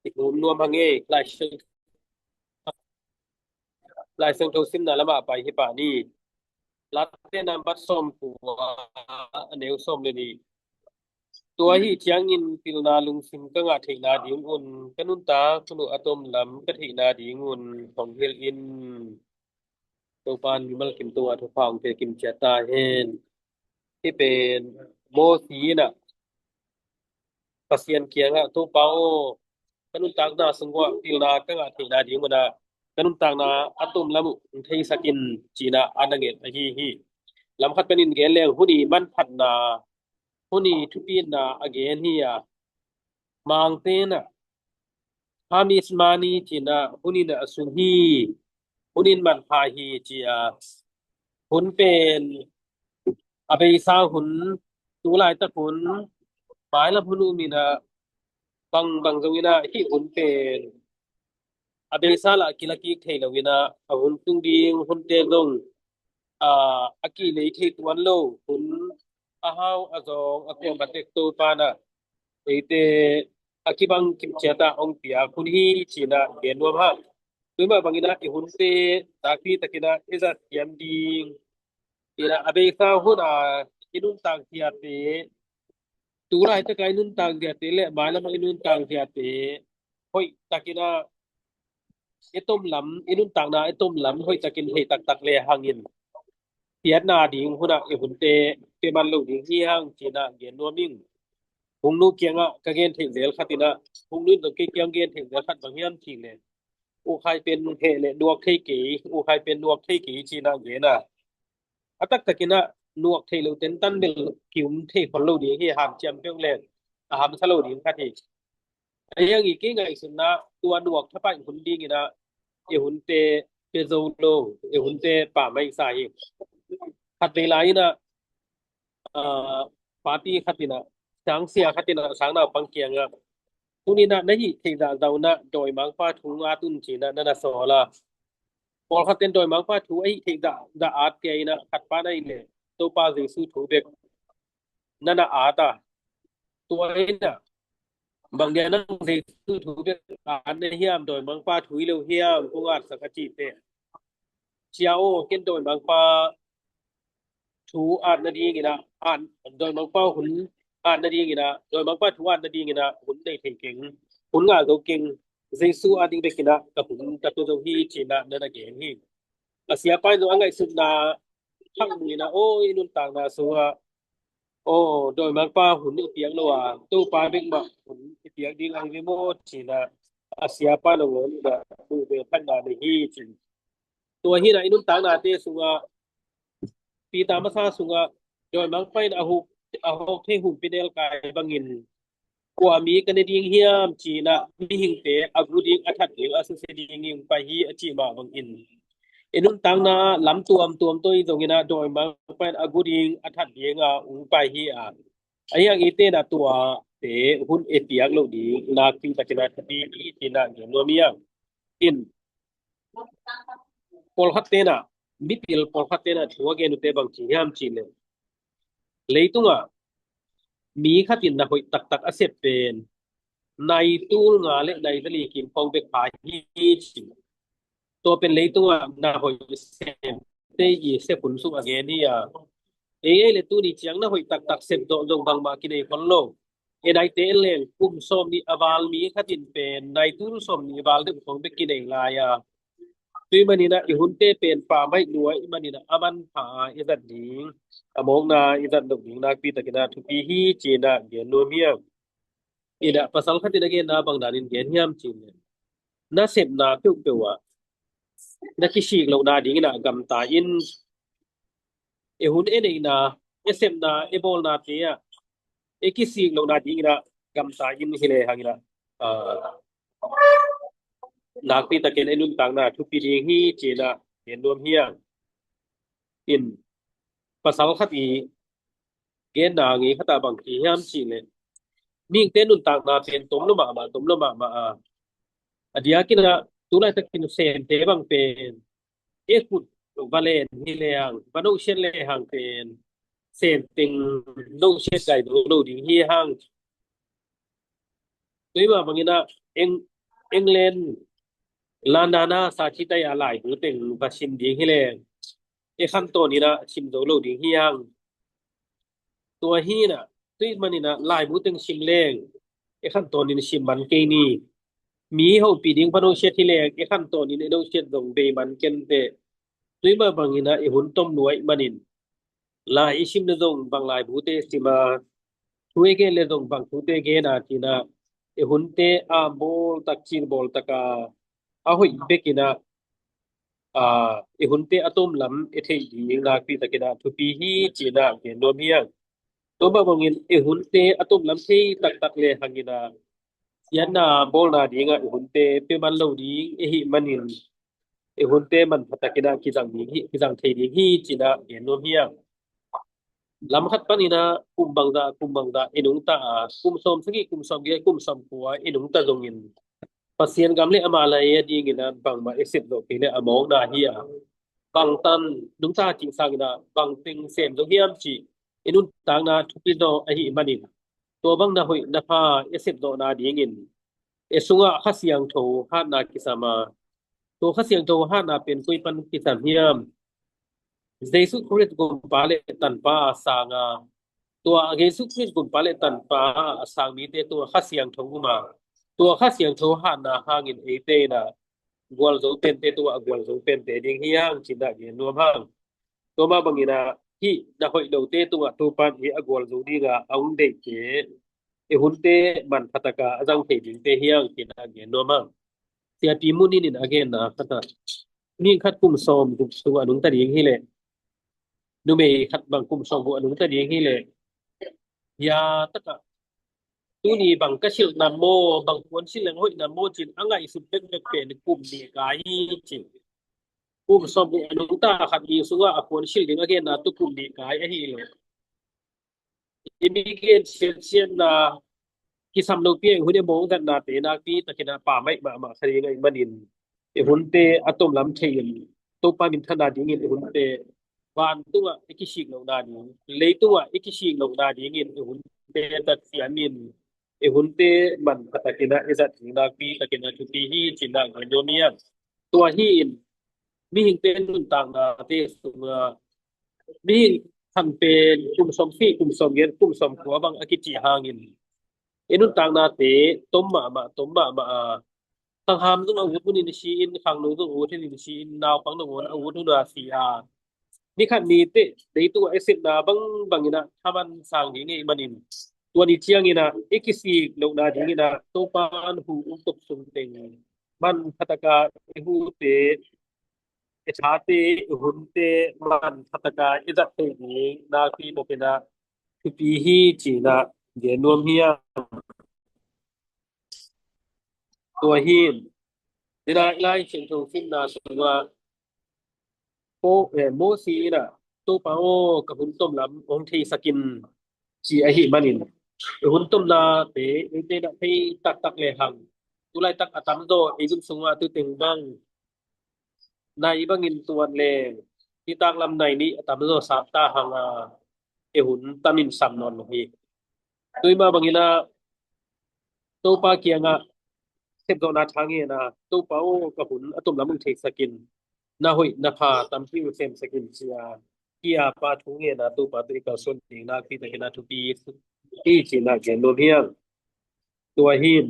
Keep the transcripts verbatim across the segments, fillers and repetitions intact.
i um nuam hang e. Lai Siang, Lai Siangtho simna lamah pai hi pah ni. Late nambat sawmkua, a neu sawm le nih. Tua ahih ciangin pilna lungsim ka ngah theihna ding un, ka nuntak hun uh a tom lam ka theihna ding un hong hilh in. Topa in mimal kim tungah thupha hong pia kim ciat ta hen. Hih pen Mosi in ah Pasian kiangah, Topa aw, ka nuntakna sungah pilna ka ngah theihna ding un ah ka nuntakna a tom lam uh hong theisak in, ci-in ah a na nget ahi hi. Lam khat panin gen leng, hun i manphatna, hun i thupitna a gen hi a, Mangte in ah Hamis mani ci-in ah hun in a sung hi, hun in manpha hi, ci a, hun pen a beisa hun, tu laitak hun, mailam hun um in ah, bang bang zong in ah hih hun pen a beisa lah kila kik thei lo in ah, a hun tung ding hunte zong, aa, a kilei thei tuan lo hun, a hau a zawng a kuam a tek Topa in ah eite a kibang kim ciat ah hong piak hun hi, ci-in ah gen nuam hang. Tua mah bangin ah i hunte nakpi takin ah i zat hiam ding, in ah a beisa hun a i nuntak khiate, tu laitak a i nuntak khiate le mailam a i nuntak khiate hoih takin ah i tom lam, i nuntakna i tom lam hoih takin thei taktak le hangin, piatna ding hun ah i hunte pia man lo ding hi hang, ci-in ah gen nuam ing. Hungnu kiangah ka gen theih zel khat in ah, Hungnu in zong kei kiang gen theih zel khat bang hiam cih leh, U Khai pen heh le nuak thei kei, U Khai pen nuak thei kei, ci-in ah gen a, a taktakin ah nuak thei lo tentan bel ki-um thei khol lo ding hi, hanciam peuh le a hamsa lo ding khat hi. Ahi hang i kei ngaihsutna, tua nuak thapai hun dingin ah i hunte pia zo lo, i hunte pammaih sa hi. Khatvei lai in ah, aa, party khat in ah, sangsia khat in ah sangnaupang kiangah, tuni in ah na hih theih zahzah un ah dawimangpa thu ngat un, ci-in ah na na sawl a, pawlkhat in dawimangpa thu a hih theih zahzah at kei in ah, khat pa na hih leh Topa Jesu thu bek na na at a, tua in ah, bang dia nang Jesu thu bek at na hiam, dawimangpa thu hi lo hiam, kong atsak a cih teh, Sia aw, ken dawimangpa thu at nadingin ah, at, dawimangpa hun at nadingin ah, dawimangpa thu at nadingin ah hun nei thei keng, hun ngah zo keng, Jesu ading bekin ah ka hun ka tua zo hi, ci-in ah na na gen hi. A siapa in zong a ngaihsutna hak mu in ah, aw, i nuntakna sungah, aw, dawimangpa hun i piak lo a, Topa bek mah hun i piak ding ahi ve maw, ci-in ah a siapa nangawn in ah muh ve phatna nei hi, ci. Tua hi in ah i nuntaknate sungah, Peter masa sungah, dawimangpa in a huk, a hawk thei humpi nelkai bangin, kua mi ka ne ding hiam, ci-in ah mihingte a gu ding, a that ding, a susia ding in pai hi, a cih mah bangin, i nuntakna lam tuamtuam tawh i zongin ah dawimangpa in a gu ding, a that ding a hong pai hi a, ahi hang eite in ah tuate hun i piak loh ding nakpi takin ah thupi hi, ci-in ah gen nuam hi hang. In, pawlkhatte in ah, mipil pawlkhatte in ah thu a gen uhte bang ci hiam cih leh, leitungah mi khat in na hoih taktak a sep pen nai tul nga le nai zali kim khawng bek pha hi, ci. Tua pen leitungah na hoih semte i sep hun sung a gen hi a, ei ei le tuni ciang na hoih taktak sep zawh zong bangmah kinei khol lo. E, naite en leng, kum sawm nih a val mi khat in pen nai tul sawm nih a val deuh khawng bek kinei lai a, tua ahih manin ah i hunte pen pammaih lua ahih manin ah a manpha i zat ding, a mawkna i zat loh ding nakpi takin ah thupi hi, ci-in ah gen nuam hi hang. In ah pasal khat in a genna bang danin gen hiam cih leh, na sepna peuhpeuh ah na kisik lohna dingin ah gamta in, i hun i neihna, i sepna, i bawlnate ah i kisik lohna dingin ah gamta in, hi le hangin ah, aa, nakpi takin i nuntakna thupi ding hi, ci-in ah gen nuam hi hang. In, pasal khat i genna ngei khat ah bang ci hiam cih leh, mihingte nuntakna pen tom lua mahmah, tom lua mahmah a, a diakin ah tu laitakin semte bang pen i khut va len hi le hang, va nohsiat le hang pen semteng nohsiat gai zo lo ding hi hang. Tua mah bangin ah, eng, England London ah sathi tai a laibu teng va sim ding hi leng, e khantawn in ah sim zo lo ding hi hang. Tua hi in ah, tua ahih manin ah laibu teng sim leng e khantawn in sim man kei ni. Mi hopih ding pan hong siat hi leng e khantawn in e hong siat zong bei man kei inteh. Tua mah bangin ah e hun tom lua ahih manin, lai i sim le zong bang laibute sim a, thu i gen le zong bang thute gen a, ci-in ah e hunte a bawl tak, cil bawl tak a, a hoih bekin ah, a, e hunte a tom lam e theih ding nakpi takin ah thupi hi, ci-in ah gen nuam hi hang. Tua mah bangin e hunte a tom lam thei taktak le hangin ah, siatna bawlna ding ah e hunte pia man lo ding i hih manin, e hunte manpha takin ah kizang ding hi, kizang thei ding hi, ci-in ah gen nuam hi hang. Lam khat panin ah kum bangzah, kum bangzah i nungta a, kum sawmsagih, kum sawmgiat, kum sawmkua i nungta zongin, Pasian gam le ama lai a dingin ah bangmah i sep zawh kei leh a mawkna hi a, bangtan nungta cih sangin ah bangteng sem zo hiam cih i nuntakna thupi zaw ahih manin, tua bang na hoih na pha i sep zawhna dingin e sungah Kha Siangtho hatna kisam a, tua Kha Siangtho hatna pen koi pan kisam hiam? Jesu Khrist Gumpa le Tanpa a sang a, tua Jesu Khrist Gumpa le Tanpa a sang mite tung ah Kha Siangtho um a, tua Kha Siangtho hatna hangin eite in ah gualzo pente tung ah gualzo pente ding hi hang, ci-in ah gen nuam hang. Tua mah bangin ah hih na hoih lote tung ah Topa'n ei a gualzo ding a hong deihte, e hunte manpha tak a a zang thei dingte hi hang, ci-in ah gen nuam hang. Siapi Mun In in a genna khat ah, mihing khat kum sawmguk sung a nungta ding hi leh, numei khat bang kum sawmguk a nungta ding hi leh, ya tak ah, tuni bang ka silh nam maw, bang puan silh leng hoih nam maw, ci-in a ngaihsut bekbek pen kum nih kai hi, ci. Kum sawmguk a nungta khat ni sungah a puan silh ding a genna tawh kum nih kai ahih leh, i mi gen siatsiatna, kisam lopi a i hun i mawk zatnate nakpi takin ah pammaih mahmah kha ding ahih manin, i hunte a tom lam thei in, Topa minthanna dingin i hunte vantung ah i kisik lohna ding, leitung ah i kisik lohna dingin i hunte tatsiam in, i hunte manpha takin ah i zat ding nakpi takin ah thupi hi, ci-in ah gen nuam hi hang. Tua hi in, mihingte nuntaknate sungah, mihing khat pen kum sawmsagih, kum sawmgiat, kum sawmkua bang a kicih hangin, i nuntaknate tom mahmah, tom mahmah a, khangham zong a ut hun in si in, khangno zong a ut hun in si in, naupang nangawn a ut hun a si a, ni khat ni teh leitung ah i sepna bangbang in ah thaman sang ding ahih manin, tua ni ciangin ah i kisik lohna dingin ah Topa'n hu um tok sung teng manpha tak a i hute, i thate, i hunte manpha tak a i zat theih ding nakpi takin ah thupi hi, ci-in ah gen nuam hi hang. Tua hi in, i Lai Siangtho simna sungah, Paul, eh, Mosi in ah, Topa aw, ka hun tom lam hong theisak in, ci ahih manin, i hun tomnate eite in ah thei taktak le hang, tu laitak a tamzaw ei zum sungah tu teng bang nai bangin tuat leng, nitak lam nai nih a tamzaw sap ta hang a, i hun tam in sam nawn lo hi. Tua mah bangin ah Topa kiangah sepzawhna tha ngen a, Topa aw, ka hun a tom lam hong theisak in, na hoih na pha tampi hong semsak in, ci a, hih a Pa thu ngen a, Topa tawh i kalsuan ding nakpi takin ah thupi hi, ci-in ah gen nuam hi hang. Tua hi in,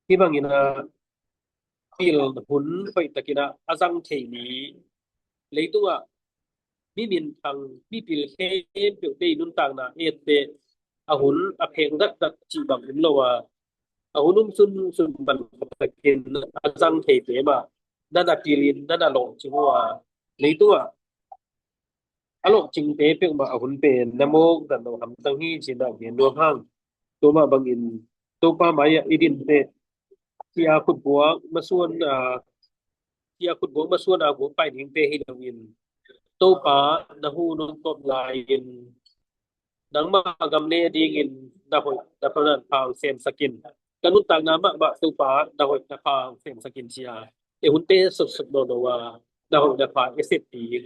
hih bangin ah pil hun hoih takin ah a zang thei ni, leitung ah mi minthang, mipil khempeuhte i nuntakna etteh, a hun a pheng zatzat cih bang um lo a, a hun um sunsun manpha takin a zang theite mah na na pil in, na na lawhcing uh a, leitung ah a lawhcingte peuhmah a hun pen na mawk zat lo hamtang hi, ci-in ah gen nuam hang. Tua mah bangin Topa mai-ah i din teh, sia khutbuak masuan, ah, sia khutbuak masuan a guak pai dingte hi loin, Topa na hun hong kawp lai-in, nangmah gam le dingin na hoih na pha, na pha hong semsak in, ka nuntakna mahmah Topa na hoih na pha hong semsak in, ci a, i hunte suksuk nawn lo a, na hoih na pha i sep ding,